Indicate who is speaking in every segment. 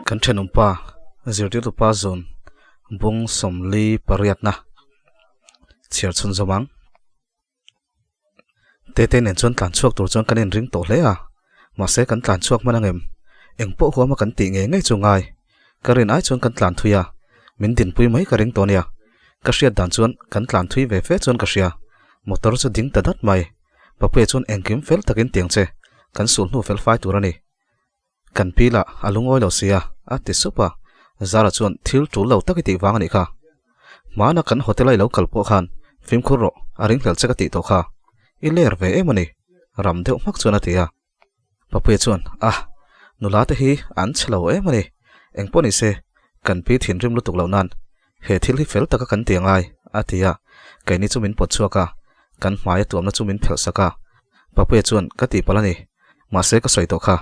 Speaker 1: Kan thenawmpa zirtirtupa zawn bung sawmli pariatna chhiar chhun zawm ang. Tete nen chuan tlan chhuak tur chuan kan inring tawh hle a, mahse kan tlan chhuak hman angem? Eng pawh huama kan tih ngei ngei chu ngai. Ka rin ai chuan kan tlan thui a, min dinpui mai ka ring tawh nia. Ka hriat dan chuan kan tlan thui ve fe chuan ka hria. Motor chu ding ta dat mai. Papuia chuan engkim fel takin tiang che, kan sul hnu fel fai tur a ni. Kan pi lah a lungawi lo sia, a ti sup a. Zara chuan thil tul lo tak i tih vang a nih kha. Hmana kan hotel a i lo kal pawh khan fimkhur rawh, a ringhlel che ka tih tawh kha. I ler ve em a ni, ram deuh hmak chuan a ti a. Papuia chuan, Ah, nula te hi an chhe lo em a ni. Engpawh ni se, kan pi thinrim lutuk loh nan he thil hi fel taka kan ti angai, a ti a. Keini chu min pawt chhuak a, kan hmaia tuamna chu min phelh sak a. Papuia chuan, Ka tihpalh a ni. Mahse ka sawi tawh kha,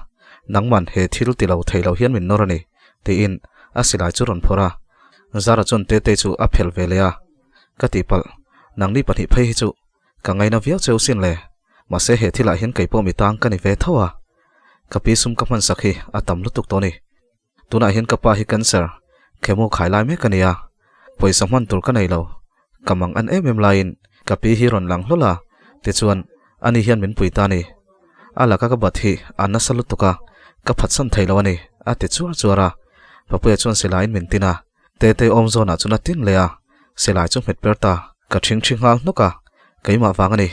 Speaker 1: nangman he thil ti lo thei lo hian min nawr a ni, tiin a silai chu rawn phawrh a. Zara chuan Tetei chu a phelh ve leh a, Ka tihpalh, nangni pahnih phei hi chu ka ngaina viau cheu sin le, mahse he thilah hian kei pawh mi tang ka ni ve tho a, ka pi sum ka hmansak hi a tam lutuk tawh a ni. Tunah hian ka pa hi cancer, chemo khai lai mek a ni a, pawisa hman tur ka nei lo, ka mang an em em laiin ka pi hi rawn lang hlawl a, tichuan ani hian min pui ta a ni. A laka ka bat hi a nasa lutuk a, ka phatsan thei lo a ni, a ti chuar chuar a. Papuia chuan silaiin min tin a, Tetei awm zawnah chuan a tin leh a, silai chu hmet per ta, ka ṭhingṭhi nghal hnawk a, keimah vang a ni,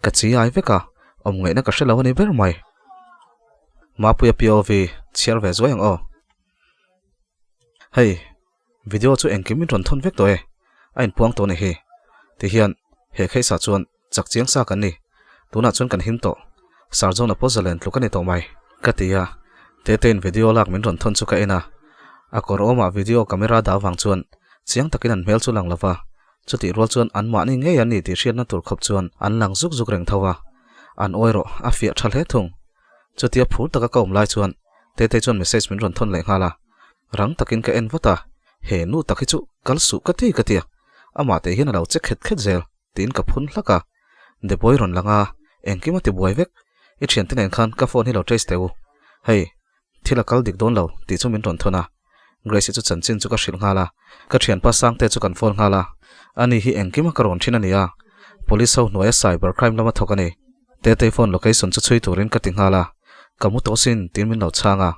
Speaker 1: ka chi ai vek a, awm ngaihna ka hre lo a ni ber mai. Mapuia POV chhiar ve zuai ang aw. Hei, video chu engkim in rawn thawn vek tawh e, a inpuang tawh a ni hi. Tihian, he case ah chuan chak chiang sa kan ni. Tunah chuan kan him tawh. Sir John-a pawh zalen tluk a ni tawh mai, ka ti a. Tetein video lak min rawn thawn chu ka en a. A kawr awmah video camera dah avang chuan chiang takin an hmel chu lang lo va. Chutih rual chuan anmahni ngei an ni tih hriatna tur khawp chuan an lang zuk zuk reng tho a. An awi rawh, a fiah tha hle thung. Chutia phur taka ka awm lai chuan Tetei chuan message min rawn thawn leh nghal a, rang takin ka en vat a, he nu tak hi chu kal suh ka ti ka ti a, amah teh hian a lo che khet khet zel tiin ka phun hlak a, Depawii rawn lang a, engkim a ti buai vek, i thiante nen khan ka phone hi lo trace teh u, hei thil a kal dik dawn lo tih chu min rawn thawn a, Grace-i chu chanchin chu ka hrilh nghal a, ka thianpa Sangte chu kan phone nghal a, ani hi engkima ka rawn thin a ni a, police ho hnuaia cyber crime lama thawk a ni. Tetei phone location chu chhui turin ka ti nghal a, ka mu tawh sin tiin min lo chhang a,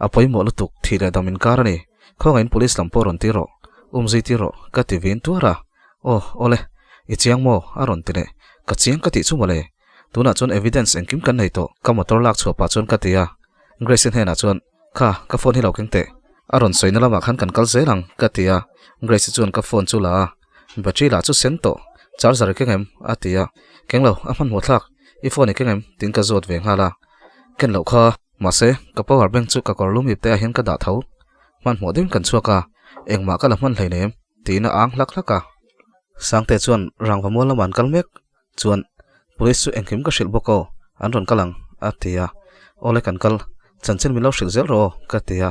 Speaker 1: a pawimawh lutuk thih leh dam inkar a ni, khawngaihin police lam pawh rawn ti rawh, umzui ti rawh ka ti vin tuar a, aw awle, i chiang maw? a rawn ti leh, ka chiang ka tih chu mawle, tunah chuan evidence engkim kan nei tawh ka motor lak chhuah pah chuan ka ti a, Grace-i hnenah chuan kha ka phone hi lo keng teh, a rawn sawina lamah khan kan kal zel ang ka ti a, Grace-i chuan ka phone chu la a, Battery lah chu sen tawh, charger i keng em? a ti a, Keng lo, a hmanhmawh thlak, i phone i keng em? tiin ka zawt ve nghal a, Ken loh kha, mahse ka power bank chu ka kawr lum ip te ah hian ka dah tho, hmanhmawh deuhin kan chhuak a, engmah ka la hman hleinem tiin a ang hlak hlak a. Sangte chuan rangva mual lamah an kal mek chuan police chu engkim ka hrilh bawk aw, an rawn kal ang a ti a, Awle kan kal, chanchin min lo hrilh zel rawh aw ka ti a,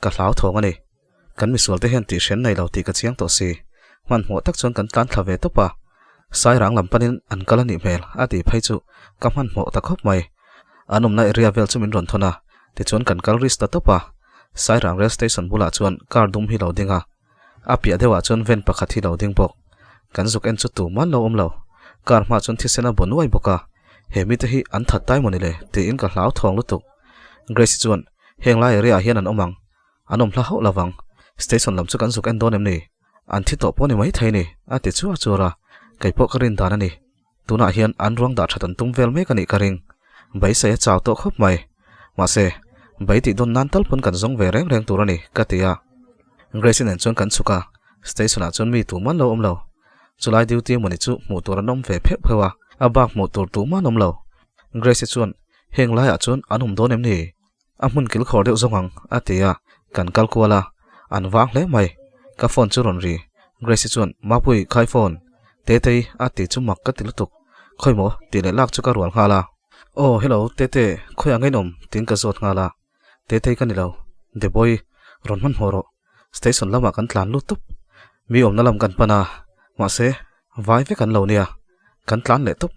Speaker 1: ka hlauthawng a ni. Kan misual te hian tih hren nei lo tih ka chiang tawh si. Hmanhmawh tak chuan kan tlan thla ve tawp a. Sairang lam panin an kal a nih hmel a tih phei chu ka hmanhmawh ta khawp mai. An awmna area vel chu min rawn thawn a, tichuan kan kal risk ta tawp a. Sairang rail station bulah chuan car dum hi lo ding a. A piah deuhah chuan van pakhat hi lo ding bawk. Kan zuk en chu tuman lo awm lo. Car hma chuan thisen a bu nuai bawk a. He mite hi an that tai mawni le tiin ka hlauthawng lutuk. Grace-i chuan heng lai area ah hian an awm ang. An awm hla hauh lo vang. Station lam chu kan zuk en dawn em ni? An thi tawh pawh ni mai thei ni, a ti chuar chuar a. Kei pawh ka rin dan a ni. Tunah hian an ruang dah that an tum vel mek a nih ka ring. Beisei a chau tawh khawp mai. Mahse, bei tih dawn nan tal pawn kan zawng ve reng reng tur a ni, ka ti a. Grace-i nen chuan kan chhuk a, station-ah chuan mi tuman lo awm lo. Chulai duty emawni chu hmuh tur an awm ve pheuh pheuh a, a bak hmuh tur tuman awm lo. Grace-i chuan, Heng laiah chuan an awm dawn em ni? A hmun kil khawr deuh zawng ang, a ti a, kan kal kual a, an vang hle mai. Ka phone chu rawn ri. Grace-i chuan, Mapui, khai phone. Tetei, a ti chu mak ka ti lutuk. Khawi maw? tih leh lak chu ka rual nghal a. Aw hello Tete, khawiah nge in awm? tiin ka zawt nghal a. Tetei ka ni lo, Deboi, rawn hmanhmawh rawh. Station lamah kan tlan lut tawp. Mi awmna lam kan pan a, mahse, vai vek an lo nia. Kan tlan leh tawp.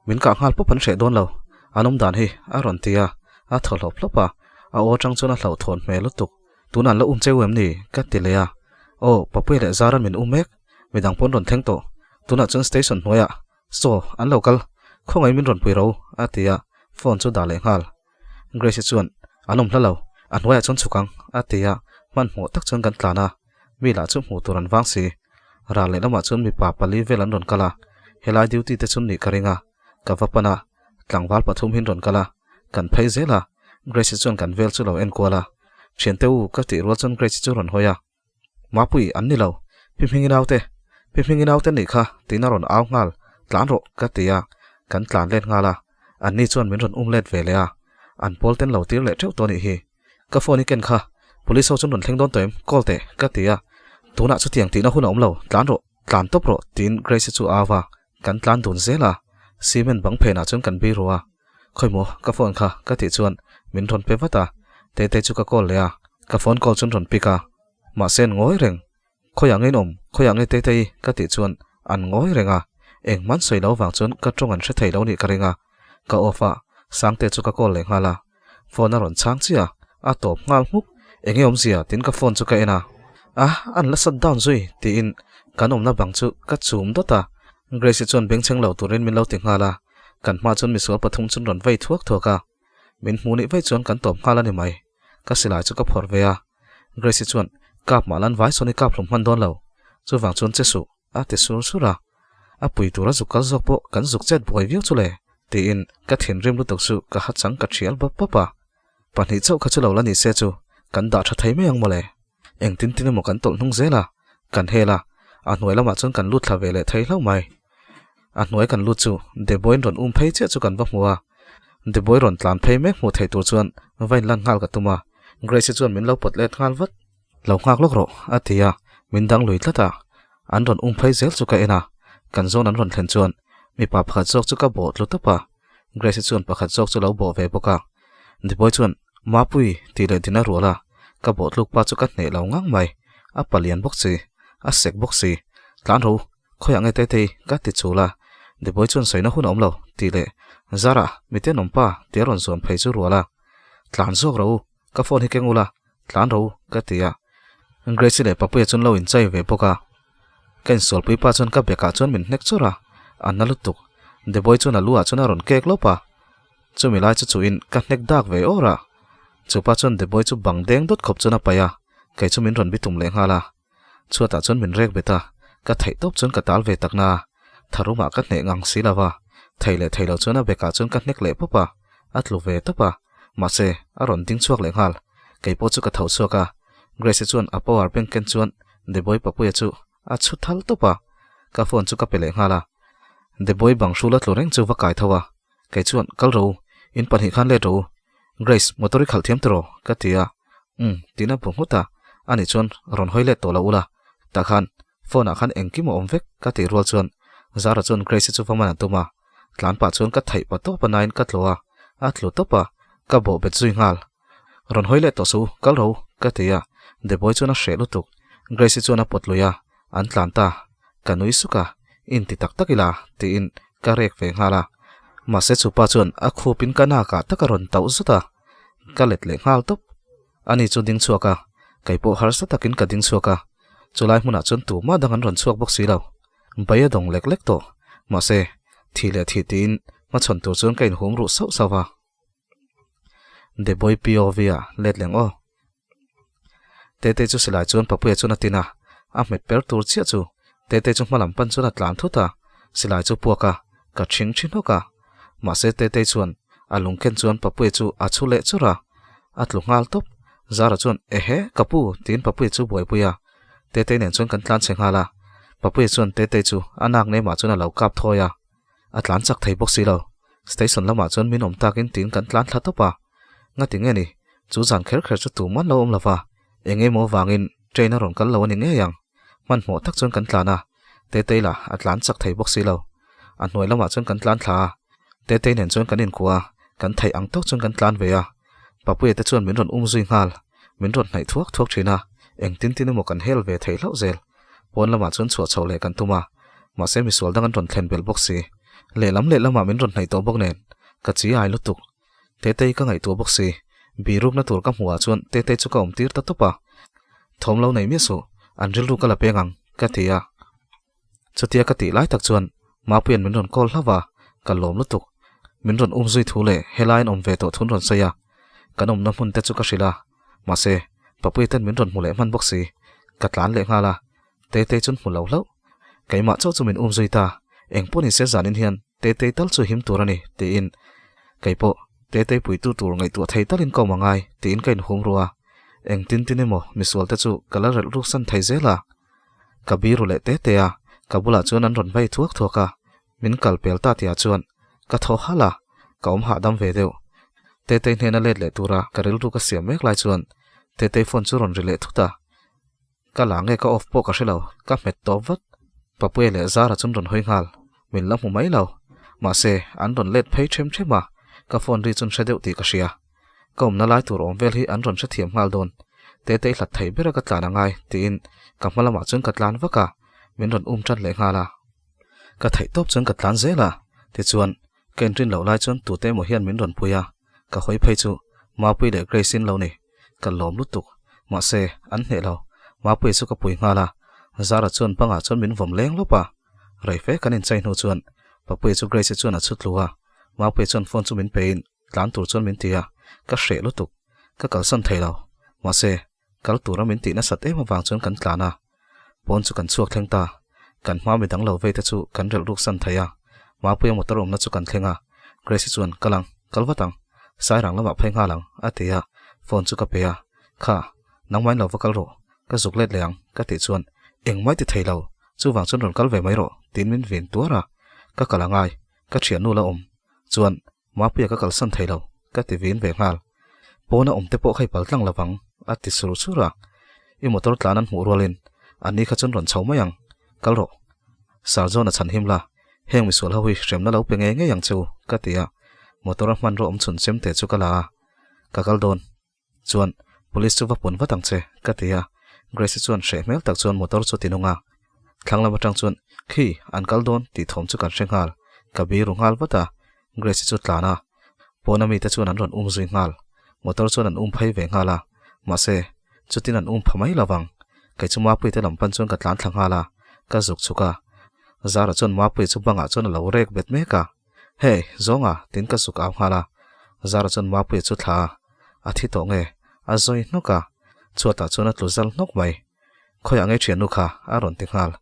Speaker 1: Min kah nghal pawp an hreh dawn lo. An awm dan hi a rawn ti a, a thaw hlawp hlawp a. A aw atang chuan a hlauhthawn hmel lutuk. Tunah an la um cheu em ni? ka ti leh a. Aw, Papuia leh Zara'n min um mek. Midang pawn rawn thleng tawh. Tunah chuan station hnuaiah Saw, an lo kal. Khawngaih min rawn pui ro, a ti a, phone chu dah leh nghal. Grace-i chuan, An awm hla lo, a hnuaiah chuan chhuk ang, a ti a, hmanhmawh tak chuan kan tlan a. Mi lah chu hmuh tur an vang si. Ral lehlamah chuan mipa pali vel an rawn kal a, helai duty te chu nih ka ring a, ka va pan a, tlangval pathum hin rawn kal a, kan phei zel a, Grace-i chuan kan vel chu lo en kual a. Thiante u, ka tih rual chuan Grace-i chu rawn hawi a. Mapui, an ni lo. Pi Hmingi naute, Pi Hmingi naute nih kha, tiin a rawn au nghal, Tlan rawh, ka ti a, kan tlan let nghal a. Anni chuan min rawn um let ve leh a, an pawl ten lo tir leh teuh tawh nih hi. Ka phone i ken kha, police ho chuan rawn thleng dawn tawh em, call teh, ka ti a. Tunah chutiang tihna hun a awm lo, tlan rawh, tlan tawp rawh, tiin Grace-i chu a au a, kan tlan dun zel a. Cement bang phenah chuan kan biru a, Khawimaw ka phone kha ka tih chuan min rawn pe vat a, Tetei chu ka call leh a, ka phone call chuan rawn pick a, mahse an ngawi reng. Khawiah nge in awm, khawiah nge Tetei ka tih chuan an ngawi reng a, engmah an sawi lo vang chuan ka tawng an hre thei lo nih ka ring a, ka off a, Sangte chu ka call leh nghal a, phone a rawn chhang chiah a, a tawp nghal hmuk, enge awmzia tiin ka phone chu ka en a, a an la shut down zui tiin kan awmna bang chu ka chum dawt a, Grace-i chuan bengchheng lo turin min lo ti nghal a. Kan hma chuan misual pathum chuan rawn vei thuak thuak a, min hmu nih vei chuan kan tawp nghal a ni mai. Ka silai chu ka phawrh ve a, Grace-i chuan, Kap mah lan vai sawn i kap hlum hman dawn lo, chuvang chuan che suh, a ti sur sur a. A pui tura zuk kal zawk pawh kan zuk chet buai viau chu le, tiin ka thinrim lutuk chu ka ha chang ka thial bawp bawp a. Pahnih chauh kha chu lo la ni se chu kan dah tha thei mai ang mawle. Engtin tin emaw kan tawlh hnung zel a, kan hel a, a hnuai lamah chuan kan lut thla ve leh thei hlauh mai. A hnuai kan lut chu Deboin rawn um phei chiah chu kan va hmu a, Deboi rawn tlan phei mek hmuh theih tur chuan va inlan nghal ka tum a, Grace-i chuan min lo pawt let nghal vat. Lo nghak lawk rawh, a ti a, min dang lui tlat a. An rawn um phei zel chu ka en a, kan zawn an rawn thlen chuan mipa pakhat zawk chu ka bawh tlu tawp a, Grace-i chuan pakhat zawk chu lo bawh ve bawk a. Deboi chuan, Mapui, tih leh din a rual a, ka bawh tluk pa chu ka hneh lo ngang mai, a palian bawk si, a sek bawk si, tlan ro, Khawiah nge Tetei? ka ti chul a, Deboi chuan sawina hun a awm lo, tih leh Zara, mi tenawm pa, tia rawn zuam phei chu rual a. Tlan zawk ro u, ka phone hi keng ula, tlan ro u, ka ti a. Grace-i leh Papuia chuan lo inchai ve bawk a. Ka insualpui pa chuan ka bekah chuan min hnek chawrh a, a na lutuk. Deboi chuan a lu ah chuan a rawn kek lawp a. Chumi lai chu chuhin ka hnek dak ve awr a. Chupa chuan Deboi chu bang deng dawt khawp chuan a paih a, kei chu min rawn bitum leh nghal a. Chhuatah chuan min rek bet a, ka theih tawp chuan ka tal ve tak na, tharumah ka hneh ngang si lo va, thei leh thei lo chuan a bekah chuan ka hnek leh pawp a, a tlu ve tawp a, mahse a rawn ding chhuak leh nghal, kei pawh chu ka tho chhuak a, Grace-i chuan a power bank ken chuan Deboi Papuia chu a chhu thal tawp a, ka phone chu ka pe leh nghal a, Deboi bang hrul a tlu reng chu va kai tho a, Kei chuan, Kal ro u, in pahnih khan let ro u. Grace, motor i khalh thiam tiraw? ka ti a. Umm, tiin a bu nghut a. Ani chuan, Rawn hawi let tawh lo ula. Tah khan, phone ah khan engkim a awm vek, ka tih rual chuan Zara chuan Grace-i chu va man a tum a. Tlan pah chuan ka theih pa tawp a nain ka tlu a, a tlu tawp a, ka bawh bet zui nghal. Rawn hawi let tawh suh u, kal ro u, ka ti a. Deboi chuan a hreh lutuk. Grace-i chuan a pawt lui a, an tlan ta. Ka nui suk a, inti tak tak ila, tiin ka rek ve nghal a. Mahse chupa chuan a khupin ka nakah tak a rawn tauh zut a, ka let leh nghal tawp. Ani chu ding chhuak a, kei pawh harsa takin ka ding chhuak a. Chulai hmunah chuan tumah dang an rawn chhuak bawk si lo. Bai a dawng lek lek tawh. Mahse, thih leh thih tiin hmachhawn tur chuan ka inhum ruh sauh sauh va. Deboi POV a let leng aw. Tete chu silai chuan Papuia chuan a tin a, a hmet per tur chiah chu Tete chu hmalam pan chuan a tlan thut a, silai chu puak a, ka thing thi hnawk a. Mahse Tete chuan a lungken chuan Papuia chu a chhu leh chur a, a tlu nghal tawp. Zara chuan Ehe, ka pu tiin Papuia chu buaipui a, Tete nen chuan kan tlan chhe nghal a. Papuia chuan Tete chu a nak nemah chuan a lo kap thawi a. A tlan chak thei bawk si lo. Station lamah chuan min awm takin tiin kan tlan thla tawp a. Ngati nge ni? Chu zan kher kher chu tuman lo awm lo va. Eng emaw vangin train a rawn kal lo a ni ngei ang. Hmanhmawh tak chuan kan tlan a. Tetei lah a tlan chak thei bawk si lo. A hnuai lamah chuan kan tlan thla a. Tetei nen chuan kan inkuah a. Kan theih ang tawk chuan kan tlan ve a, Papuia te chuan min rawn um zui nghal. Min rawn hnaih thuak thuak thin a, engtin tin emaw kan hel ve thei hlauh zel. Pawn lamah chuan chhuah chhoh leh kan tum a, mahse misual dang an rawn thlen belh bawk si. Lehlam lehlamah min rawn hnaih tawh bawk nen, ka chi ai lutuk. Tetei ka ngaihtuah bawk si, birukna tur ka hmuhah chuan Tetei chu ka awm tir ta tawp a. Thawm lo nei miah suh, an rilru ka la peng ang, ka ti a. Chutia ka tih lai tak chuan Mapuia'n min rawn call hlauh a, ka lawm lutuk. Min rawn um zui thu leh helaiin awm ve tawh thun rawn sawi a. Kan awmna hmun te chu ka hrilh a, mahse Papuia ten min rawn hmu leh hman bawk si. Ka tlan leh nghal a, Tetei chuan hmu lo hlauh. Keimah chauh chu min um zui ta, eng pawh nise zanin hian Tetei tal chu him tur a ni, tiin kei pawh Tetei puitu tur ngaihtuah thei talin ka awm a ngai, tiin ka inhum ruh a. Engtin tin emaw misual te chu ka la relh ruksan thei zel a. Ka biru leh te te a, ka bulah chuan an rawn vei thuak thuak a, min kal pel ta tihah chuan ka thaw halh a, ka awm hahdam ve deuh. Tetei hnena let leh tura ka rilru ka siam mek lai chuan Tetei phone chu rawn ri leh thut a, ka la nge ka off pawh ka hre lo, ka hmet tawp vat. Papuia leh Zara chuan rawn hawi nghal, min la hmu mai lo. Mahse, an rawn let phei them them a, ka phone ri chuan hre deuh tih ka hria. Ka awmna lai tur awm vel hi an rawn hrethiam nghal dawn. Tetei hlat thei bera ka tlan a ngai tiin ka hma lamah chuan ka tlan vak a, min rawn um tan leh nghal a. Ka theih tawp chuan ka tlan zel a, tichuan ka inrin loh lai chuan tute emaw hian min rawn pui a, ka hawi phei chu Mapui leh Grace in lo ni, ka lawm lutuk. Mahse, an hneh lo, Mapui chu ka pui nghal a, Zara chuan bangah chuan min vawm leng lawp a. Rei fe kan inchai hnu chuan Papuia chu Grace-i chuan a chhut tlu a, Mapui chuan phone chu min pein Tlan tur chuan min ti a, ka hreh lutuk. Ka kalsan thei lo. Mahse, kal tura min tih nasat em avang chuan kan tlan a. Pawn chu kan chhuak thleng ta. Kan hma midang lo vei te chu kan relh ruksan thei a. Mapuia motor awmna chu kan thleng a. Grace-i chuan, Kal ang, kal vat ang. Sairang lamah phei nghal ang, a ti a. Phone chu ka pe a. Kha, nangmahin lo va kal rawh. Ka zuk let leh ang, ka tih chuan, Engmai ti thei lo. Chuvang chuan rawn kal ve mai rawh, tiin min vin tuar a. Ka kal angai. Ka thiannu la awm. Chuan, Mapuia ka kalsan thei lo, ka ti vin ve nghal. Pawna awm te pawh kha i pal tlang lovang, a ti sur sur a. I motor tlan an hmuh rualin an ni kha chuan rawn chho mai ang, kal rawh. Sir John a chhan him la, heng misual ho hi hremna lo pe ngei ngei ang che u, ka ti a. Motor a hmanraw awm chhun chem te chu ka la a, ka kal dawn. Chuan, Police chu va pun vat ang che, ka ti a. Grace-i chuan hreh hmel tak chuan motor chu a ti nung a. Thlang lam atang chuan, Khi, an kal dawn, tih thawm chu kan hre nghal. Ka biru nghal vat a. Grace-i chu tlan a. Pawna mite chuan an rawn um zui nghal. Motor chuan an um phei ve nghal a. Mahse, chutin an um pha mai lo vang. Kei chu Mapuii te lam pan chuan ka tlan thla nghal a. Ka zuk chhuk a. Zara chuan Mapuii chu bangah chuan a lo rek bet mek a. Hey, zawnga, tiin ka zuk au nghal a. Zara chuan Mapuia chu thla a, a thi tawh nge? A zawi hnawk a, chhuatah chuan a tlu zal hnawk mai. Khawiah nge thiannu kha? a rawn ti nghal.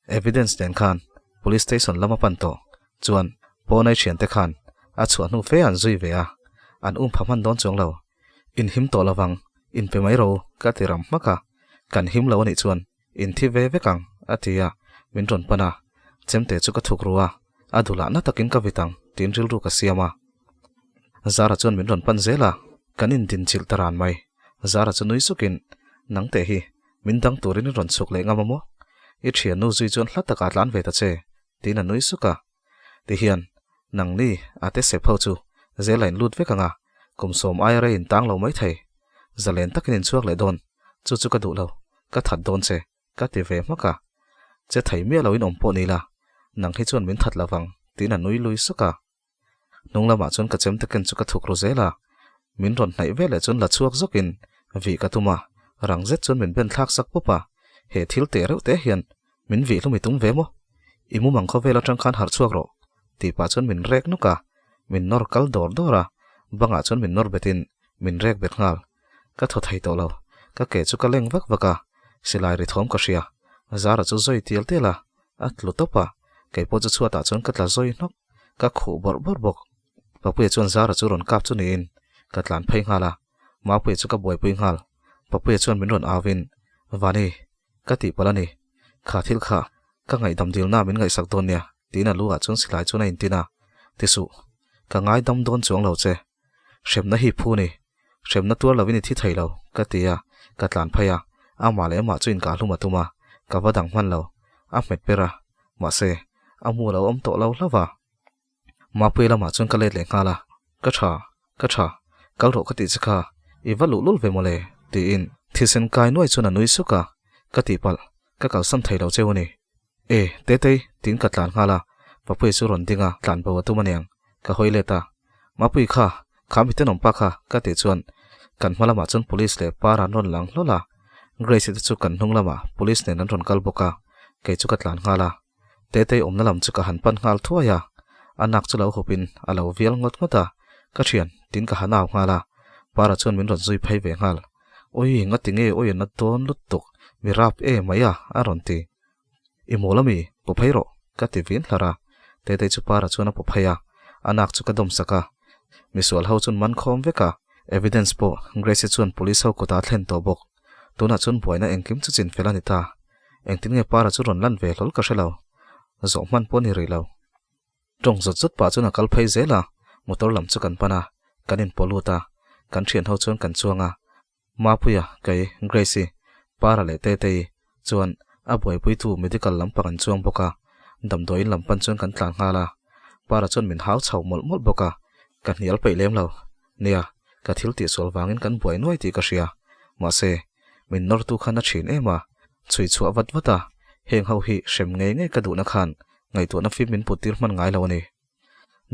Speaker 1: Evidence nen khan Police Station lam a pan tawh. Chuan, pawnai thiante khan a chhuah hnu fe an zui ve a, an um pha hman dawn chuang lo. In him tawh lovang, in pe mai ro, ka ti ram hmak a. Kan him lo anih chuan In thi ve vek ang, a ti a, min rawn pan a. Chemte chu ka thuk ru a, a dulah na takin ka vit ang, tiin rilru ka siam a. Zara chuan min rawn pan zel a, kan indinchilh ta ran mai. Zara chu nui sukin, Nangte hi, min dang turin i rawn chhuk leh ngam a maw? I thiannu zui chuan hla takah tlan ve ta che, tiin a nui suk a. Tihian, nangni a te sep ho chu zel a inlut vek ang a, kum sawm aia rei intang lo mai thei. Zalen takin inchhuak leh dawn, chu chu ka duh lo, ka that dawn che, ka ti ve hmak a. Che thei miah loin awm pawh ni la, nang hi chuan min that lo vang, tiin a nui lui suk a. Hnung lamah chuan ka chemte ken chu ka thuk ru zel a, min rawn hnaih ve leh chuan la chhuak zawkin vih ka tum a, rang zet chuan min ben thlak sak pawp a, he thil teh reuh te hian min vih hlum i tum ve maw? I mumang khawvel atang khan harh chhuak rawh, tih pah chuan min rek nuk a, min nawr kal dawr dawr a, bangah chuan min nawr betin min rek bet nghal. Ka thaw thei tawh lo, ka ke chu ka leng vak vak a, silai ri thawm ka hria, Zara chu zawi tial tial a, a tlu tawp a, kei pawh chu chhuatah chuan ka tla zawi hnawk, ka khuh bawrh bawrh bawk. Papuia chuan Zara chu rawn kap chu niin ka tlan phei nghal a, Mapuia chu ka buaipui nghal. Papuia chuan min rawn auin, Vani, ka tih palh a ni, kha thil kha ka ngaihdam dilna min ngaihsak dawn nia, tiin a lu ah chuan silai chuan a intin a, Ti suh, ka ngaidam dawn chuang lo che. Hremna hi phu ni, hremna tuar lovin i thi thei lo, ka ti a, ka tlan phei a, amah leh amah chu inkah hlum a tum a, ka va dang hman lo, a hmet ber a, mahse, a mu a lo awm tawh lo hlauh a. Mapuia lamah chuan ka let leh nghal a, ka tha. Ka tha, kal rawh ka tih che kha, i va luh lul ve mawle, tiin thisen kai nuai chuan a nui suk a, ka tihpalh, ka kalsan thei lo cheu a ni. E, Tetei, tiin ka tlan nghal a, Papuia chu rawn ding a, tlan bo a tum aniang, ka hawi let a. Mapui kha, kha mi tenawm pa kha, ka tih chuan kan hma lamah chuan police leh par an rawn lang hlawl a, Grace-i te chu kan hnung lamah police nen an rawn kal bawk a, kei chu ka tlan nghal a. Tetei awmna lam chu ka han pan nghal thuai a, a nak chu lo hupin a lo vial ngawt ngawt a, ka thian, tiin ka han au nghal a, Para chuan min rawn zui phei ve nghal. Ui, ngati nge ui a na dawn lutuk, mi rap e mai a, a rawn ti. I mawl ami, paw phei rawh, ka ti vin hlar a, Tetei chu Para chuan a paw phei a, a nak chu ka dawm sak a, misual ho chuan man khawm vek a, evidence pawh Grace-i chuan police ho kutah a thlen tawh bawk. Tunah chuan buaina engkim chu chin fel a ni ta. Engtin nge Para chu rawn lan ve hlawl ka hre lo. Zawh hman pawh a ni rih lo. Tawng zawt zawt pah chuan a kal phei zel a, motor lam chu kan pan a, kan inpaw lut a, kan thian ho chuan kan chuang a. Mapuia, kei, Grace-i, Para leh Tetei chuan a buaipuitu medical lampang an chuang bawk a, damdawiin lam pan chuan kan tlan nghal a. Para chuan min hau chho mawlh mawlh bawk a, ka hnial peih lem lo. Nia, ka thil tihsual vangin kan buai nuai tih ka hria. Mahse, min nawrtu khan a thin em a, chhui chhuah vat vat a, heng ho hi hrem ngei ngei ka duhna khan ngaihtuahna fim min put tir hman ngai lo a ni.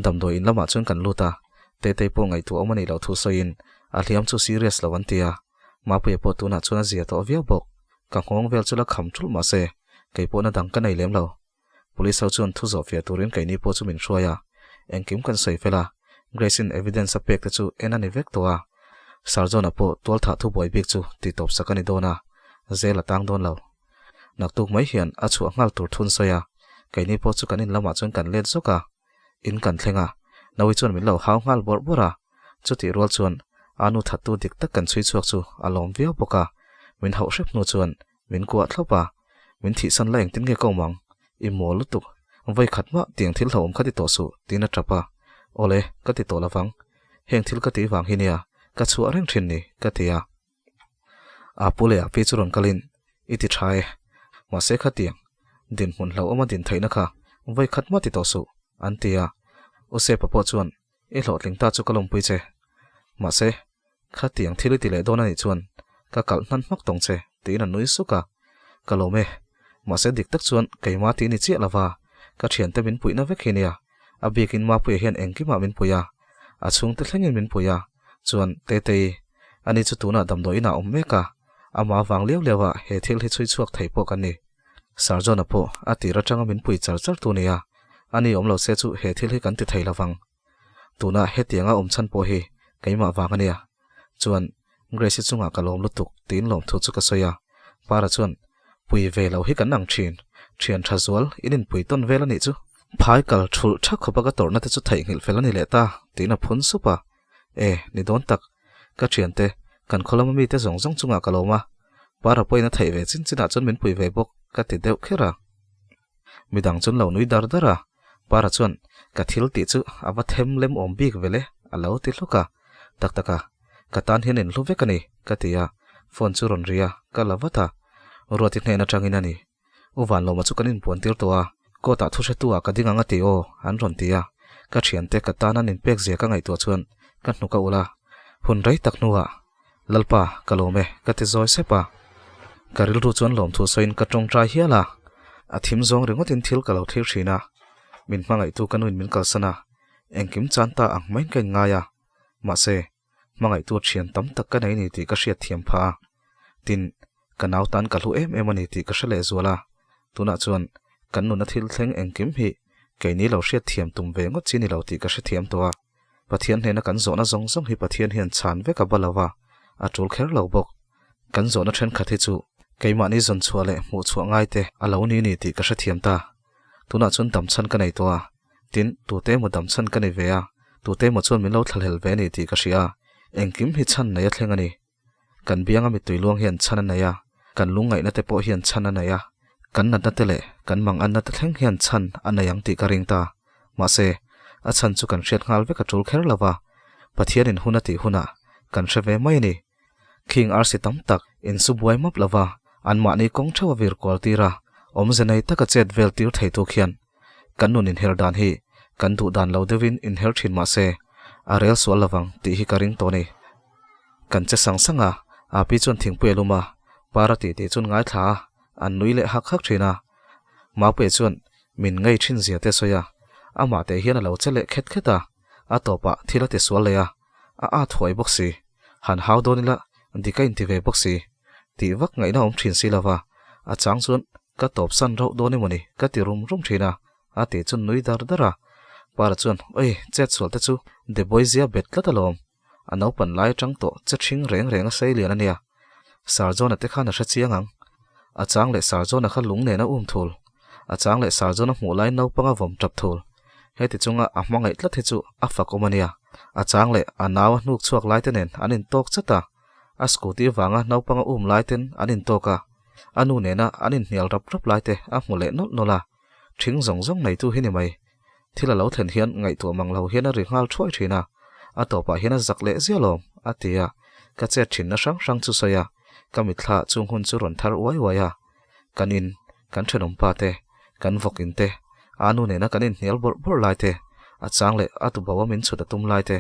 Speaker 1: Damdawi in lamah chuan kan lut a, Tetei pawh ngaihtuah awm a nih loh thu sawiin a hliam chu serious lo an ti a, Mapuia pawh tunah chuan a zia tawh viau bawk. Ka nghawng vel chu la kham thulh mahse, kei pawhna dang ka nei lem lo. Police ho chuan thu zawh fiah turin keini pawh chu min hruai a, engkim kan sawi fel a, Grace-in evidence a pek te chu en a ni vek tawh a, Sir John-a pawh tualthah thubuai bik chu ti tawp sak a ni dawn a, zel a tang dawn lo. Naktuk mai hian a chhuah nghal tur thun sawi a, keini pawh chu kan in lamah chuan kan let zawk a, in kan thleng a, Naui chuan min lo hau nghal bawrh bawrh a, chutih rual chuan a nu thattu dik tak kan chhui chhuak chu a lawm viau bawk a, min hauh hrep hnu chuan Min kuah thlawp a, min thihsan la engtin nge ka awm ang? I mawl lutuk, vawi khat mah tiang thil hlauhawm kha ti tawh suh, tiin a tap a. Awle, ka ti tawh lovang. Heng thil ka tih vang hi nia, ka chhuah reng thin ni, ka ti a. A pu leh a pi chu rawn kalin, I ti tha e. Mahse kha tiang, dinhmun hlauhawma din theihna kha vawi khat mah ti tawh suh, an ti a. U Sepa pawh chuan, I hlawhtling ta chu ka lawmpui che. Mahse, khatiang thil i ti leh dawn a nih chuan ka kalh hnan hmak tawng che, tiin a nui suk a. Ka lawm e. Mahse dik tak chuan keima tih ni chiah lova, ka thiante min puihna vek hi nia. A bikin Mapuia hian engkimah min pui a, a chhungte thlengin min pui a. Chuan, Tetei, ani chu tunah damdawi inah a awm mek a, amah avang liau liau a he thil hi chhui chhuak thei pawh kan ni. Sir John-a pawh a tir atanga min pui char char tu nia, a ni awm lo se chu he thil hi kan ti thei lovang. Tuna hetianga awm chhan pawh hi keimah vang a nia. Chuan Grace-i chungah ka lawm lutuk tiin lawmthu chu ka sawi a. Para chuan, Pui ve lo hi kan ang thin, thian tha zual in inpui tawn vel a nih chu. Phai kal thulh tha khawpa ka tawrhna te chu theihnghilh fel a ni leh ta tiin a phun sup a. E, ni dawn tak. Ka thiante, kan khaw lama mite zawng zawng chungah ka lawm a. Para pawhin a theih ve chin chinah chuan min pui ve bawk ka ti deuh kher a. Midang chuan lo nui dar dar a, Para chuan ka thil tih chu a va them lem awm bik vele a lo ti hluk a, tak tak a, ka tan hian in hlu vek a ni ka ti a, phone chu rawn ri a, ka la vat a, Ruati hnen atangin a ni. U Vanlawma chu kan inpuan tir tawh a, court ah thu hretu ah ka ding ang a ti aw an rawn ti a, ka thiante ka tan an inpek zia ka ngaihtuah chuan ka hnuk a ulh a, hun rei tak hnuah Lalpa, ka lawm e, ka ti zawi sep a. Ka rilru chuan lawmthu sawiin ka tawngtai hial a. A thim zawng ringawtin thil ka lo thlir thin a. Min hmangaihtu ka nuin min kalsan a, engkim chan ta ang maiin ka inngai a. Mahse, hmangaihtu thian tam tak ka nei ni tih ka hriat thiam phah a. Tin, ka nau tan ka hlu em em a ni tih ka hre leh zual a. Tunah chuan kan nuna thil thleng engkim hi keini lo hriat thiam tum ve ngawt chi ni lo tih ka hrethiam tawh a. Pathian hnena kan zawhna zawng zawng hi Pathian hian chhan vek a ba lo va, a tul kher lo bawk. Kan zawhna thenkhat hi chu keimahni zawn chhuah leh hmuh chhuah ngai te a lo ni ni tih ka hrethiam ta. Tunah chuan damchhan ka nei tawh a, tin, tute emaw damchhan ka nei ve a, tute emaw chuan min lo thlahlel ve a ni tih ka hria a, engkim hi chhan nei a thleng a ni. Kan bianga mittui luang hian chhan a nei a, kan lungngaihna te pawh hian chhan a nei a, kan natna te leh kan manganna te thleng hian chhan a nei ang tih ka ring ta. Mahse, a chhan chu kan hriat nghal vek a tul kher lo va, Pathianin hun a tih hunah kan hre ve mai a ni. Khing arsi tam tak insu buai map lo va, anmahni kawng theuh a vir kual tir a, awmze nei taka chet vel tir theitu khian kan nun inher dan hi kan duh dan lo deuhin inher thin mahse, A rel sual lovang tih hi ka ring tawh a ni. Kan che sang sang a, Api chuan thingpui a lum a, Para tih tih chuan ngaithla a, an nui leh hak hak thin a. Mapuia chuan min ngei thin zia te a sawi a, amah teh hian a lo che leh khet khet a, a tawpah thil a ti sual leh a, a at huai bawk si. Han hau dawn ila dik a inti ve bawk si. Tih vak ngaihna awm thin si lova, a chang chuan ka tawp san rauh dawn emawni ka ti rum rum thin a, a tih chuan nui dar dar a. Para chuan, Oi, chet sual te chu Deboi zia bet tlat alawm. A naupan lai atang tawh che thing reng reng a sei lian a nia. Sarjona te khan a hre chiang ang. A chang leh Sarjona kha lung nen a um thul. A chang leh Sarjona hmuh lai naupang a vawm tap thul. Heti chunga a hmangaih tlat hi chu a fak awm a nia. A chang leh a nau a hnuk chhuak lai te nen an intawk chat a. A scooty vanga naupang a um lai ten an intawk a. A nu nena an inhnial rap rap lai te a hmu leh nawlh nawlh a. Thing zawng zawng neitu hi ni mai. Thil a lo thlen hian ngaihtuah mang lo hian a ri nghal thuai thin a, a tawpah hian a zak leh ziah lawm, a ti a. Ka chet thinna hrang hrang chu sawi a, ka mitthla chung hun chu rawn thar uai uai a. Kan in, kan thenawm pa te, kan vawk in te, a nu nena kan inhnial bawrh bawrh lai te, a chang leh a tubo a min chhut a tum lai te,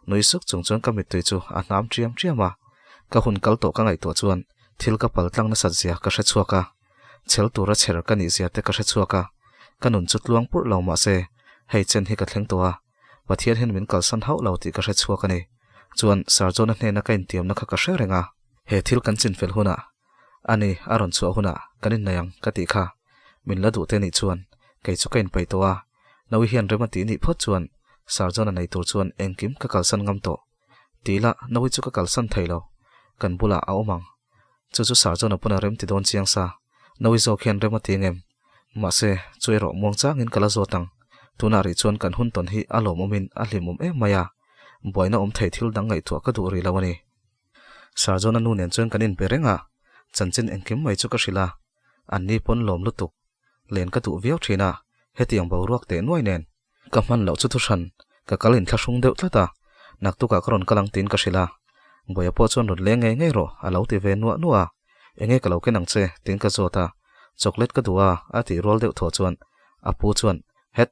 Speaker 1: nui suk chung chuan ka mittui chu a hnam ṭiam ṭiam a. Ka hun kal tawh ka ngaihtuah chuan thil ka pal tlang nasat zia ka hre chhuak a. Chhel tura chher ka nih zia te ka hre chhuak a, ka nun chu tluang purh lo mah se, hei chen hi ka thleng tawh a, Pathian hian min kalsan hauh lo tih ka hre chhuak a ni. Chuan Sir John-a hnena ka intiamna kha ka hre reng a, he thil kan chinfel hunah, ani a rawn chhuah hunah kan innei ang ka tih kha min la duh te nih chuan kei chu ka inpeih tawh a, Nawi hian rem a tih nih phawt chuan Sir John-a nei tur chuan engkim ka kalsan ngam tawh. Tih lah Nawi chu ka kalsan thei lo, kan bulah a awm ang. Chu chu Sir chuan a pawn a rem ti dawn chiang sa. Nawi zawk hian rem a ti ngem. Mahse, chu erawh muang changin ka la zawt ang. Tunah rih chuan kan hun tawn hi a lawmawmin a hlimawm em mai a. Buaina awm thei thil dang ngaihtuah ka duh rih lo a ni. Sir John-a nu nen chuan kan inbe reng a, chanchin engkim mai chu ka hrilh a. Anni pawn lawm lutuk. Len ka duh viau thin a, hetiang boruak teh nuai nen. Ka hman loh chu thuhran, ka kal inthlahrung deuh tlat a, naktukah ka rawn kal ang tiin ka hrilh a. Buaia pawh chuan rawn leng ngei ngei rawh a lo ti ve nuah nuah a, Enge ka lo ken ang che? tiin ka zawt a, Chocolate ka duh a a tih rual deuh thaw chuan a pu chuan, Het,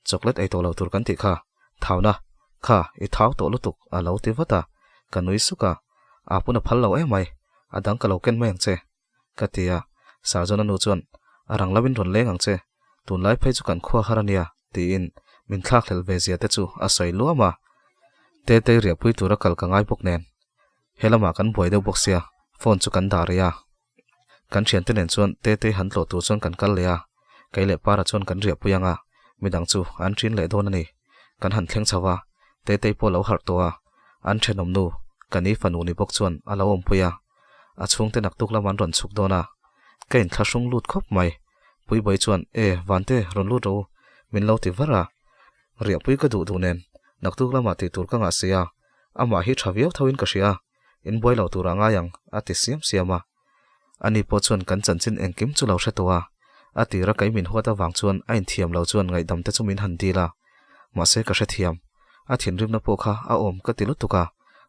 Speaker 1: chocolate ei tawh lo tur kan tih kha, thauna, kha i thau tawh lutuk a lo ti vat a, ka nui suk a, A pun a phal lo emai, a dang ka lo ken mai ang che. Ka ti a, Sarjona nu chuan, A rang lovin rawn leng ang che, tunlai phei chu kan khua har a nia, tiin min thlakhlelh ve zia te chu a sawi luam a. Tetei riahpui tura kal ka ngai bawk nen, he lamah kan buai deuh bawk sia, phone chu kan dah rih a. Kan thiante nen chuan Tetei han tlawh tur chuan kan kal leh a, kei leh Para chuan kan riahpui ang a, midang chu an ṭin leh dawn a ni. Kan han thleng chho a, Tetei pawh a lo harh tawh a, an thenawm nu, ka ni fanu ni bawk chuan a lo awmpui a. A chhungte naktuk lam an rawn chhuk dawn a, ka inthlahrung lut khawp mai. Puibawi chuan, E, Vante, rawn lut rawh u, min lo ti var a. Riahpui ka duh duh nen, naktuk lamah tih tur ka ngah si a, amah hi tha viau thoin ka hria, in buai lo turah ngai ang, a ti siam siam a. Ani pawh chuan kan chanchin engkim chu lo hre tawh a, a tira kei min huat avang chuan a inthiam lo chuan ngaihdam te chu min han dil a, mahse ka hrethiam, a thinrimna pawh kha a awm ka ti lutuk a,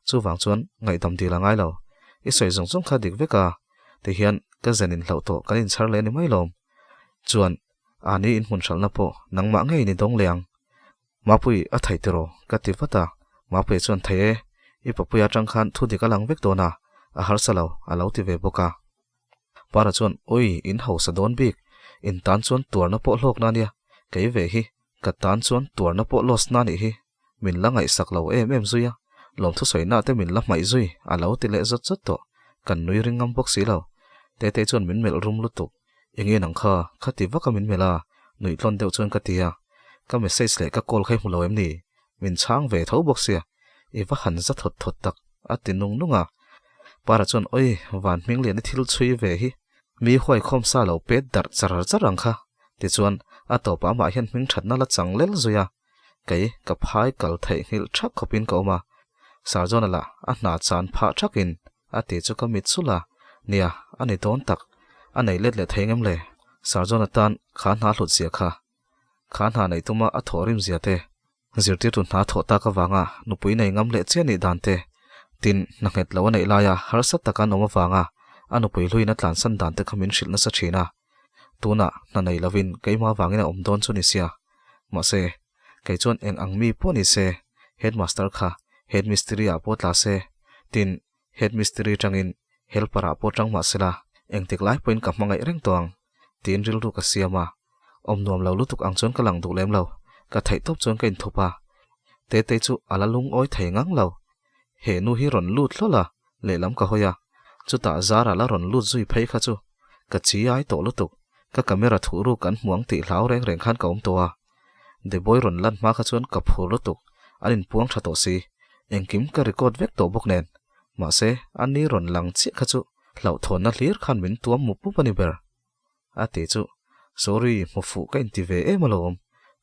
Speaker 1: chuvang chuan ngaihdam dil a ngai lo, i sawi zawng zawng kha dik vek a, tihian ka zen inhlauh tawh kan inchhar leh a ni mai lawm. Chuan, ani inhmun hralhna pawh nangmah ngei ni dawng leh ang. Mapui, a thei tiraw? Ka ti vat a. Mapuia chuan, Thei e, i papuia atang khan thu dik a lang vek dawn a, a harsa lo, a lo ti ve bawk a. Para chuan, Ui, in hausa dawn bik, in tan chuan tuarna pawh hlawkna a nia, kei ve hi, ka tan chuan tuarna pawh loss na anih hi, min la ngaihsak lo em em zui a, lawmthu sawina te min la hmaih zui, a lo ti leh zawt zawt tawh, kan nui ring ngam bawk si lo. Tetei chuan min melh rum lutuk. Enge nang kha, kha ti vak a min melh a, nuih tlawn deuh chuan ka ti a, ka message leh ka call kha i hmu lo em ni? Min chhang ve tho bawk sia, i va han za thawt thawt tak, a ti nung nung a. Para chuan Oi, van hming lian i thil chhui ve hi, mi huaikhawm sa lo pet darh char char ang kha, tichuan a tawpah amah hian hming thatna la chang lel zui a, kei ka phai kal theihnghilh thak khawpin ka awm a, Sarjona lah a hna chan phah thakin A ti chu ka mit sulh a, nia, a ni dawn tak, a nei let leh thei ngem le? Sarjona tan kha hna hlut zia kha, kha hna neih tuma a thawh rim zia te, zirtirtu hna thawh tak avanga nupui nei ngam leh chiah nih dan te, tin, hna nghet lo a neih laia harsa taka an awm avanga a nupui hluin a tlansan dan te kha min hrilh nasa thin a, tunah hna nei lovin keimah vangin a awm dawn chu ni sia. Mahse, kei chuan eng ang mi pawh ni se, Headmaster kha Headmistiri ah pawh tla se, tin, Headmistiri tangin Helper ah pawh tang mah sela, engtik lai pawhin ka hmangaih reng tawh ang, tiin rilru ka siam a. Awm nuam lo lutuk ang chuan ka lang duh lem lo, ka theih tawp chuan ka inthup a. Tetei chu a la lungawi thei ngang lo. He nu hi rawn lut hlawl a, lehlam ka hawi a, chutah Zara la rawn lut zui phei kha chu ka chi ai tawh lutuk, ka camera thuh ruk an hmu ang tih hlau reng reng khan ka awm tawh a. Deboy rawn lan hma kha chuan ka phur lutuk, an inpuang tha tawh si, engkim ka record vek tawh bawk nen. Mahse, a ni rawn lang chiah kha chu hlauhthawnna hlir khan min tuam mup mup a ni ber. A ti chu, Sorry, hmu fuh ka inti ve em alawm,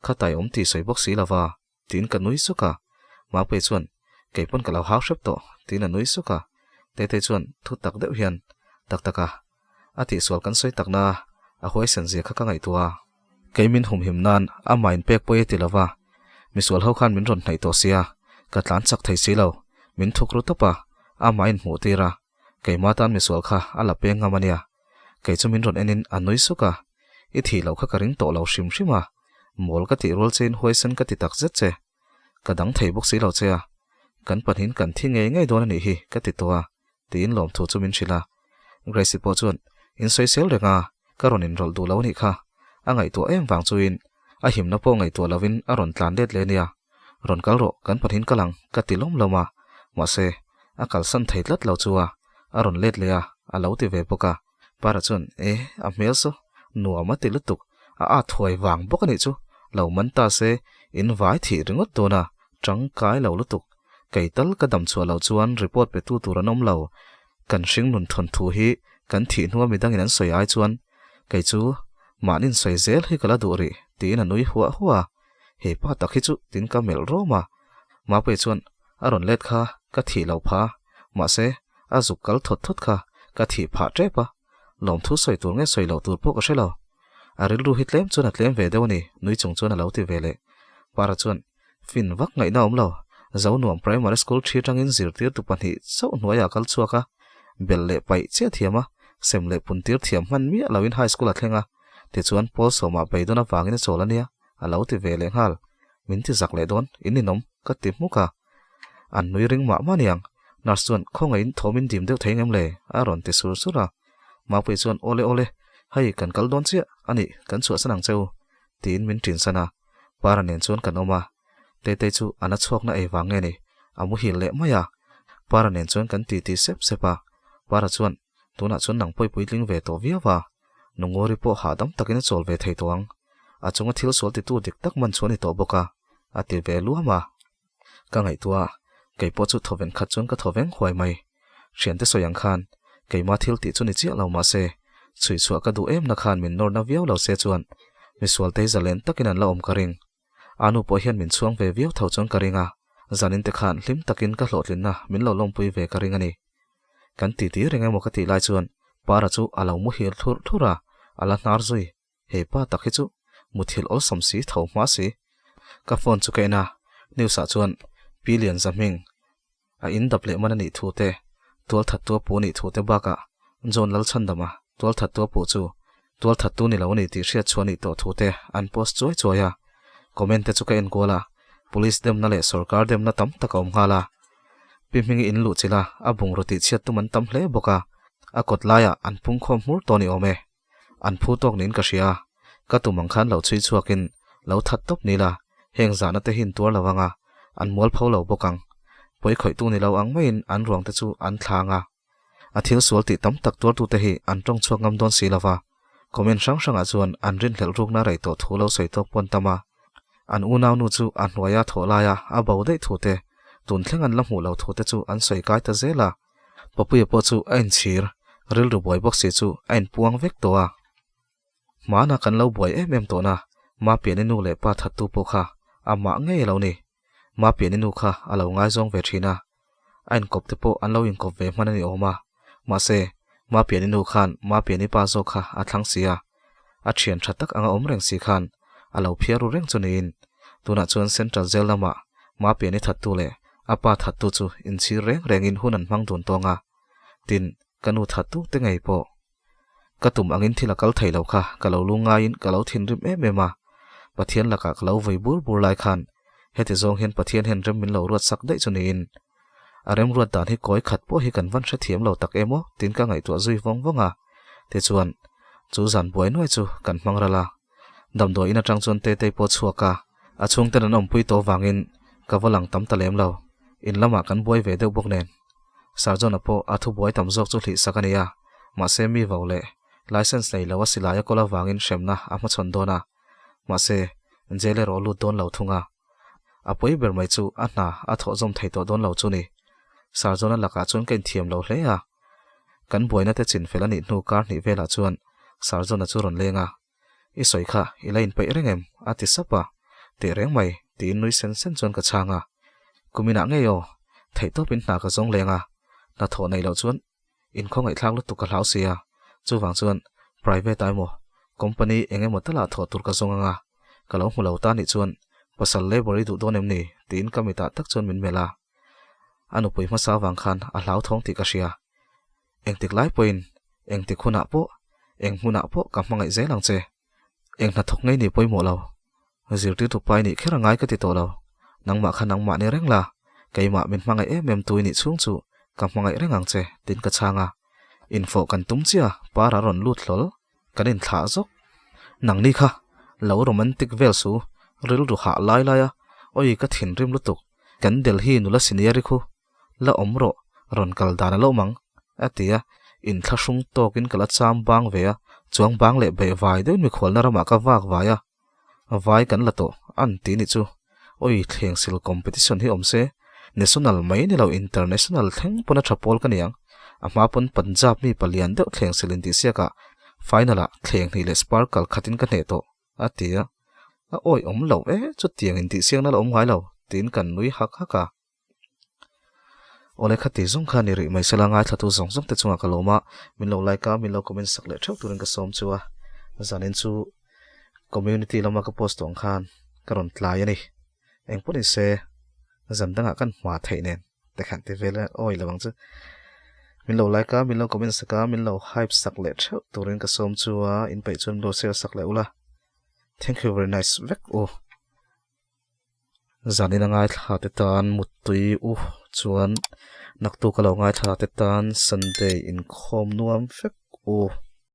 Speaker 1: kha tai awm tih sawi bawk si lova. Tiin ka nui suk a, Mapui chuan, Kei pawn ka lo hau hrep tawh, tiin a nui suk a. Tetei chuan thu tak deuh hian, Tak tak a, a tihsual kan sawi tak na, a huaisen zia kha ka ngaihtuah a. Kei min humhim nan amah in pek pawi a ti lo va, misual ho khan min rawn hnaih tawh sia, ka tlan chak thei si lo, min thuk ru tawp a, amah in hmuh tir a, keimah tan misual kha a la peng ngam a nia. Kei chu min rawn en in a nui suk a, I thih loh kha ka ring tawh lo hrim hrim a, mawl ka tih rual che in huaisen ka ti tak zet che. Ka dang thei bawk si lo che a, kan pahnihin kan thi ngei ngei dawn a nih hi ka ti tawh a, tiin lawmthu chu min hrilh a. Grace-i pawh chuan, In sawisel reng a, ka rawn inrawlh duh lo a nih kha. A ngaihtuah em vang chuin a himna pawh ngaihtuah lovin a rawn tlan let leh a nia. Rawn kal rawh, kan pahnihin kal ang, ka ti lawm lawm a. Mahse, a kalsan thei tlat lo chu a, a rawn let leh a, a lo ti ve bawk a. Para chuan, E, a hmel saw, nuam a ti lutuk, a at huai vang bawk a nih chu, lo man ta se, in vai thih ringawt dawn a, tangkai lo lutuk. Kei tal ka dam chhuah loh chuan report pe tu tur an awm lo. Kan hring nun thawn thu hi kan thih hnua midangin an sawi ai chuan, kei chu mahnin sawi zel hi ka la duh rih, tiin a nui huah huah a. He pa tak hi chu tin ka melh rawm a. Mapui chuan, A rawn let kha ka thih lo pha, mahse a zuk kal thawt thawt kha ka thih phah tep a, lawmthu sawi tur nge sawi loh tur pawh ka hre lo. A rilru hi tlem chuan a tlem ve deuh a ni, nui chung chuan a lo ti ve leh. Para chuan, Fin vak ngaihna awm lo, Zonuam Primary School thi atangin zirtirtu pahnih chauh hnuaiah a kal chhuak a, bel leh paih chiah thiam a, sem leh puntir thiam hman miah loin High School a thleng a, tichuan Pawl sawmah beidawn avangin a chawl a nia, a lo ti ve leh nghal. Min ti zak leh dawn, in ninawm, ka ti hmuk a. An nui ring mah mah niang, nurse chuan khawngaihin thawm in dim deuh thei ngem le? a rawn ti sur sur a. Mapui chuan awle awle, hei kan kal dawn chiah a nih, kan chhuahsan ang che u, tiin min ṭinsan a. Para nen chuan kan awm a, Tetei chu a na chhuakna ei vang nge ni, a muhil leh mai a. Para nen chuan kan titi sep sep a, Para chuan tunah chuan nang pawi puitling ve tawh viau a, Nunguri pawh hahdam takin a chawl ve thei tawh ang. A chunga thil sual titu dik tak man chu a ni tawh bawk a, a ti ve luam a. Ka ngaihtuah a, kei pawh chu thawven khat chuan ka thaw veng huai mai. Thiante sawi ang khan, keima thil tih chu ni chiah lo mah se, chhui chhuah ka duh em na khan min nawrna viau lo se chuan misual te zalen takin an la awm ka ring. A nu pawh hian min chhuang ve viau tho chuan ka ring a, zanin te khan hlim takin ka hlawhtlinna min lo lawmpui ve ka ring a ni. Kan titi reng emaw ka tih lai chuan Para chu a lo muhil thurh thurh a, a la hnar zui. He pa tak hi chu muthilh awlsam si tho hma si. Ka phone chu ka en a, news ah chuan Pi Lianza hming a in dap leh man a nih thu te, tualthattu a puh a nih thu te bakah John Lalchhandama tualthattu a puh chu tualthattu ni lo a ni tih hriat chhuah a nih tawh thu te an post chuai chuai a. Comment te chu ka en kual a, police demna leh sorkar demna tam tak a awm nghal a. Pi hmingi in luh chilh a, a bungraw tih chhiat tum an tam hle bawk a, a kawt laiah an pungkhawm hmur tawh a ni awm e. An phu tawk niin ka hria. Ka tum ang khan lo chhui chhuakin lo that tawp ni la, heng zahna te hi in tuar lo ang a, an mual pho lo bawk ang. Pawi khawihtu ni lo ang maiin an ruang te chu an thlang a. A thil sual tih tam tak tuartute hi an tawng chhuak ngam dawn si lo va. Comment hrang hrangah chuan an rinhlelh rukna rei tawh thu lo sawi tawk pawn tam a. An unaunu chu a hnuaia thawh laia a bo daih thu te, tun thleng an la hmuh lo thu te chu an sawi kai ta zel a. Papuia pawh chu a inchhir, rilru buai bawk si chu a inpuang vek tawh a. Hmana kan lo buai em em tawhna Mapiani nu leh pa thattu pawh kha amah ngei a lo ni. Mapiani nu kha a lo ngaizawng ve thin a, a inkawp te pawh an lo inkawp ve hman a ni awm a. Mahse, Mapiani nu khan Mapiani pa zawk kha a thlang si a, a thian tha tak anga awm reng si khan a lo phiar ru reng chu niin tunah chuan Central Jail lamah Mapiani thattu leh A pa thattu chu inchhir reng rengin hun an hmang dun tawng a, tin, ka nu thattu te ngei pawh. Ka tum angin thil a kal thei lo kha ka lo lu ngaiin ka lo thinrim em em a, Pathian lakah ka lo vui bur bur lai khan. Heti zawng hian Pathian hian rem min lo ruat sak daih chu niin. A remruat dan hi kawi khat pawh hi kan van hrethiam lo tak em aw tiin ka ngaihtuah zui vawng vawng a. Tichuan, chu zan buai nuai chu kan hmang ral a. Damdawi in atang chuan Tetei pawh chhuak a, a chhungten an awmpui tawh vangin ka va lang tam ta lem lo. In lamah kan buai ve deuh bawk nen. Sarjona pawh a thubuai tam zawk chu hlih sak a ni a, mahse mi vo leh license nei lo a silai a kawl avangin hremna a hmachhawn dawn a, mahse jail erawh lut dawn lo thung a. A pawi ber mai chu a hna a thawh zawm thei tawh dawn lo chu ni. Sarjona lakah chuan ka inthiam lo hle a. Kan buaina te chin fel a nih hnu kar hnih velah chuan Sarjona chu rawn leng a. I sawi kha i la inpeih reng em? a ti sap a. Teh reng mai, tiin nui sen sen chuan ka chhang a. Kuminah ngei aw, theihtawpin hna ka zawng leng a. Hna thawh neih loh chuan Inkhawngaihthlak lutuk ka hlau sia, chuvang chuan private ah emaw company eng emaw talah thawh tur ka zawng anga, ka lo hmu lo ta nih chuan pasal labour i duh dawn em ni? tiin ka mitah tak chuan min melh a. A nupui hmasa avang khan a hlauthawng tih ka hria. Engtik lai pawhin, engtik hunah pawh, eng hmunah pawh ka hmangaih zel ang che. Eng hnathawk ngei ni pawimawh lo. Zirtirtu pai nih kher a ngai ka ti tawh lo. Nangmah kha nangmah ni reng la, keimah min hmangaih em em tu i nih chhung chu ka hmangaih reng ang che, tiin ka chhang a. Infawh kan tum chiah, par a rawn lut hlawl, kan inthlah zawk. Nangni kha lo romantic vel su, rilru hah lai lai a, awi ka thinrim lutuk, kan Delhi nula senior i khu, la awm rawh, rawn kal dan a lo awm ang, a ti a, inthlahrung tawkin ka la cham bang ve a, chuang bang leh beih vai deuhin mikhualna ramah ka vak vai a, vai kan la tawh an ti ni chu, awi thleng sil competition hi awm se, national mai ni lo international thleng pawn a tha pawl ka ni ang, a hma pawn Punjab mi palian deuh thleng sil intihsiakah final ah thleng hnih leh sparkle khatin ka hneh tawh. A ti a, a awi awm lo e, chutiang intihsiakna la awm ngai lo, tiin kan nui hak hak a. Awle khati zawng kha ni rih mai sela ngaithlatu zawng zawng te chungah ka lawm a, min lo like a, min lo comment sak leh theuh turin ka sawm chu a, zanin chu community lama ka post tawh ang khan ka rawn tlai a ni. Engpawh ni se zan dangah kan hma theih nen te khan ti vel a awi lo ang chu. Min lo like a, min lo comment sak a, min lo hype sak leh theuh turin ka sawm chu a, in peih chuan min lo share sak leh ula. Thank you very nice vek u. Zanin a ngaithla te tan muttui u chuan naktuk a lo ngaithla te tan Sunday inkhawm nuam vek u.